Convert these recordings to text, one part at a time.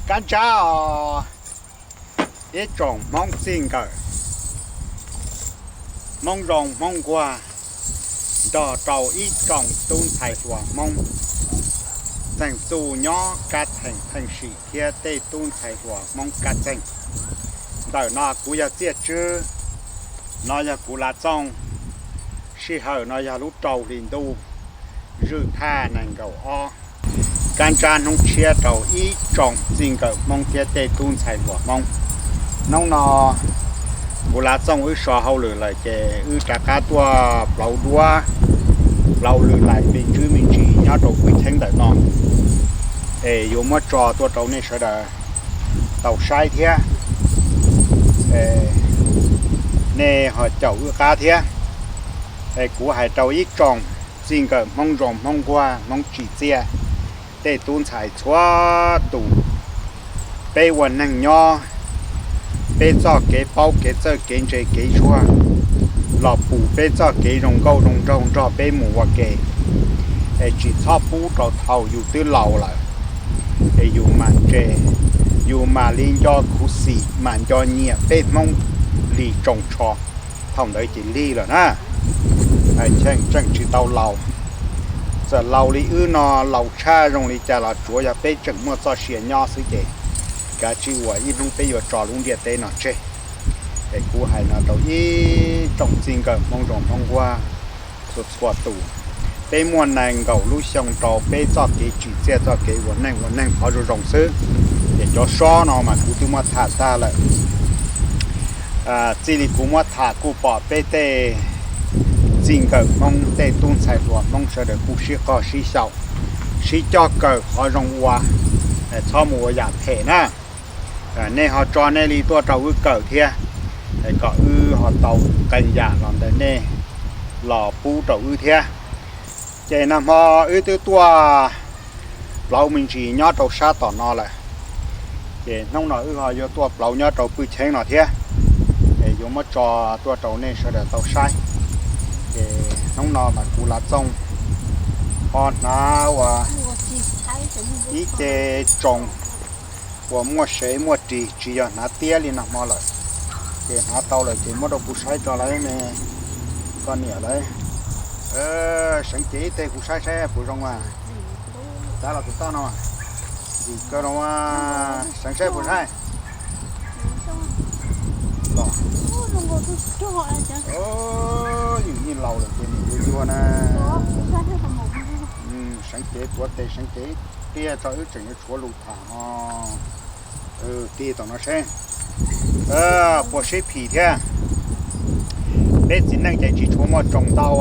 Kab ntsab os, ib tsoom Hmoob txij nkawm, Hmoob zoo Hmoob nquag, nrog rau ib tsoom tub ntxhais hluas Hmoob txeeg txuj nyob Kab Theem Theej Sim thiab tej tub ntxhais hluas Hmoob Kab Txeeg. Ntawm no kuv yog Txiaj Tswb, no yog kuv Lav Txooj. Sij hawm no yog lub rau hli ntuj, zwj thaj nees nkaum ob. Kab ntsab hnub tshiab rau ib tsoom txij nkawm Hmoob thiab tej tub ntxhais hluas Hmoob. Hnub no kuv Lav Txooj wb so hauj lwm lawm ces wb rov qab tuaj plauv duab, plauv lwm lais me ntsis me ntsis nyob rau pwj cheeb ntawm no, es yuav muab tso tuaj rau nej sawv daws tau saib thiab, nej ho caum wb qab thiab. Es kuv hais rau ib tsoom txij nkawm Hmoob zoo Hmoob nquag Hmoob tsim txiaj, tej tub ntxhais txhua tus, peb ua neeg nyob, peb txoj kev paub kev txawj kev ntse kev zuag los pum peb txoj kev zoo nkauj zoo nraug nrog peb mus ua ke. Es tsis txhob pub rau thaum yus twb laus lawm es yus mam ntse, yus mam li nco khuv xim mam nco nyiam peb Hmoob li tsoos tsho. Thaum ntawd ces lig lawm na. Cheem tseem tsis tau laus, txawm laus li wb no laus tshaj zoo li cas los tsuav yog peb tseem muaj txoj sia nyob xwb ces kav tsij uas ib hnub peb yuav tso lub ntiaj teb no tseg. Es kuv hais no rau ib tsoom txij nkawm Hmoob zoo Hmoob nquag txhua txhua tus, peb muaj nees nkaum lub xyoo rau peb txoj kev tsim txiaj txoj kev ua neej ua neeg qhov zoo zoo xwb. Ces cov sob no mas kuv twb muab tham tag lawm. Txij li kuv muab tham kuj pom peb tej txij nkawm Hmoob tej tub ntxhais hluas Hmoob sawv daws kuj sib qog sib xyaum, sib coj kawm qhov zoo ua, txhob mus ua yam phem na. Nej ho tso nej li tuaj rau wb kawm thiab, kom wb ho tau qee yam los ntawm nej los pub rau wb thiab. Ces nag hmo wb twb tuaj plauv me ntsis nyob rau sab tom no lawm, ces hnub no wb ho yuav tuaj plauv nyob rau pwj cheeb no thiab, es yuav muab tso tuaj rau nej sawv daws tau saib. Ces hnub no mas kuv Lav Txooj ho hnav ua ib ce tsoos uas muaj sev muaj ris, tsis yog hnav tiab li nag hmo lawm. Ces hnav tau lawm ces muab rau kuv saib tso lawm ne, koj niam lawm. Seev cev ib teg kuv saib saib puas zoo a. Cav los tus toj no, ntxim kawg no, seev saib puas saib. Los, yus yeej laus lawm ces nim yuav yuag na. Seev cev tuav tes seev cev ib pliag tso wb tseem yuav tshuav lus tham ho. Tig tom no seb puas sib phim thiab. Peb txiv neej ces tsis tshua muaj tsoos ntau,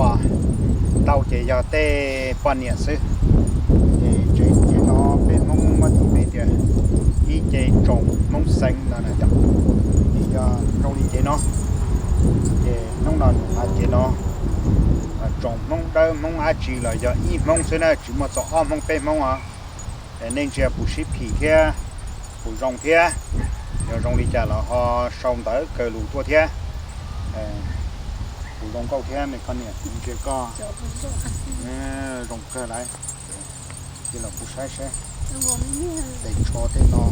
ntau ces yog tej poj niam xwb. Ces tsev ces no peb Hmoob muab tis peb tias ib ce tsoos Hmoob xeev no na, ces yog zoo li ces no. Ces hnub no nws hnav ces no, tsoos Hmoob dawb Hmoob dab tsi los yog ib Hmoob xwb na, tsis muaj txog ob Hmoob peb Hmoob os. Nej ntsia puas sib phim thiab, puas zoo thiab. Yog zoo li cas los ho sau ntawv kaw lus tuaj thiab. Puas zoo nkauj thiab me koj niam, ntsia koj. Zoo kawg lawm. Cia los kuv saib saib. Tes tsho tej no.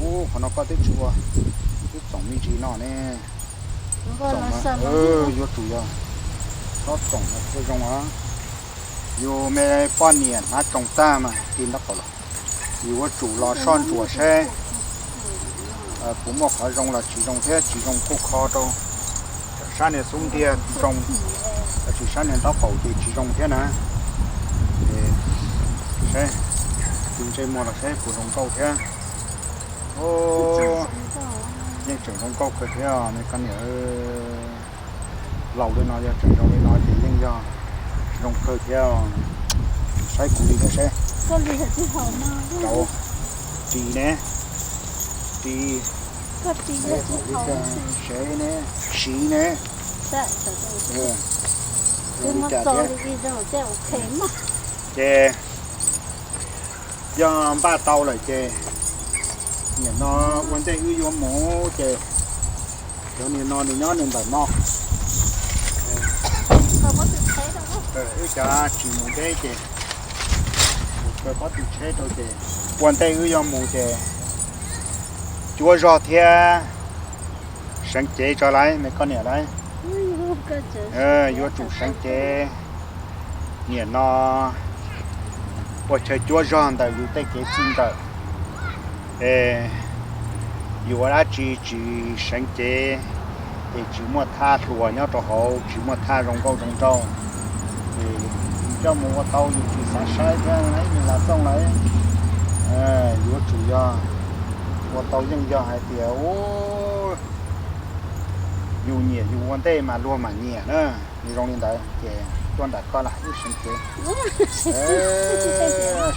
Ub, qhov no koj twb tsis ua, twb txoom me ntsis no ne. Txoom no yuav tsum yog txhob txoom no thiaj zoo os. Yus me poj niam hnav tsoos tag mas tig nraub qaum los, yus yuav tsum los soj ntsuam saib puas muaj qhov zoo los tsis zoo thiab, tsis zoo kuj kho rau. Sab niag xub ntiag zoo, tab sis sab niag nraub qaum ces tsis zoo thiab na. Ces saib, tig ntsej muag los saib puas zoo nkauj thiab. Yeej tseem zoo nkauj kawg thiab me koj niam. Laus li no yog tseem zoo li no ces yeej yog zoo kawg thiab. Saib kuv li thiab seb. Rau ris ne, ris, sev ne, siv ne. Li cas thiab. Ces yog npaj tau lawm ces nim no ua ntej wb yuav mus ces cov niag no nws nyob nws ntawm no. Wb cov tsis mus deb ces mus Kaw pob tw tsheb rau ces ua ntej wb yuav mus ces cuab zog thiab seev cev tso lauj me koj niam lauj. Yuav tsum seev cev. Nim no ua chaw cuab zog ntawm yus tej kev txij nkawm es yus ua dab tsi tsis seev cev ces tsis muaj thaj hluas nyob rau hauv, tsis muaj thaj zoo nkauj zoo nraug. Ces yus coj mus ua tau yus tsis xav saib thiab ib me las txooj lawm. Yuav tsum yog ua tau yeej yog hais tias yus nyiam yus ua ntej mas luag mam nyiam na. Nws zoo li ntawd ces tuaj nram koj lam wb seev cev.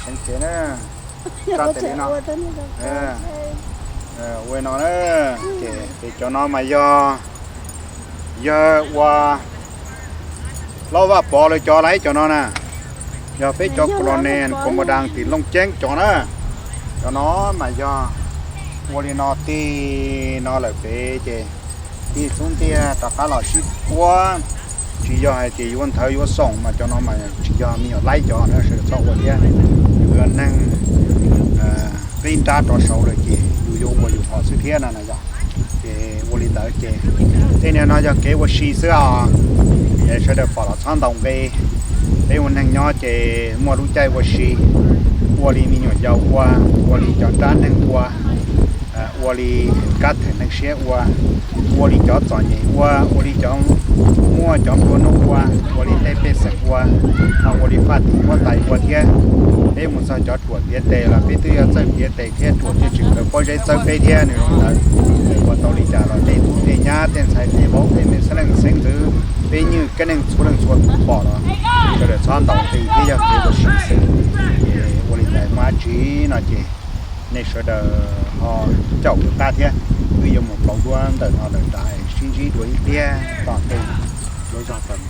Seev cev na. Rau tej li no, ua no na. Ces cov no mas yog, yawg ua Hlob Vaj Pov lawv cov lauj, cov no na yog peb cov colonel Komodaas tim Looj Ceeb cov na. Cov no mas yog ua li no tig no lawm pem ces tig xub ntiag rov qab los sib puab. Tsis yog hais tias yuav nthawv yuav xoom mas cov no mas tsis yog me nyuam laib cov na, sawv daws txhob ua thiab. Yus yog neeg qib nrab rov saud lawm ces yus yuav ua yus qhov xwb thiab no na yog. Ces ua li ntawd ces tej niag no yog kev ua si xwb os. Es sawv daws pom los txhob ntaus nqi. Peb ua neeg nyob ces muaj lub caij ua si, ua li me nyuam yaus ua, ua li cov nrab neeg ua, ua li kab them neeg siab ua, ua li cov txom nyem ua, ua li cov muaj cov nplua nuj ua, ua li tej pej xeem ua, ho ua li faj tim huab tais ua thiab. Peb mus txog cov ruam tiav tes los peb twb yuav txawj tiav tes thiab, ruam thiaj tsis khaws pob zeb txawb peb thiab. Nws zoo ntawd, ua tau li cas los tej tub tej nyab tej ntxhais tej vauv tej me xeeb leej xeeb ntxwv, peb nywj kev neeg txhua leej txhua tus pom los sawv daws txhob ntaus nqi thiab yog kev ua si xwb. Ces ua li ntawd muaj dab tsi no ces nej sawv daws ho caum kuv qab thiab, wb yuav mus pauv duab ntawm no lawm nrad sib ntsib dua ib pliag tom ntej cuab zog tau no.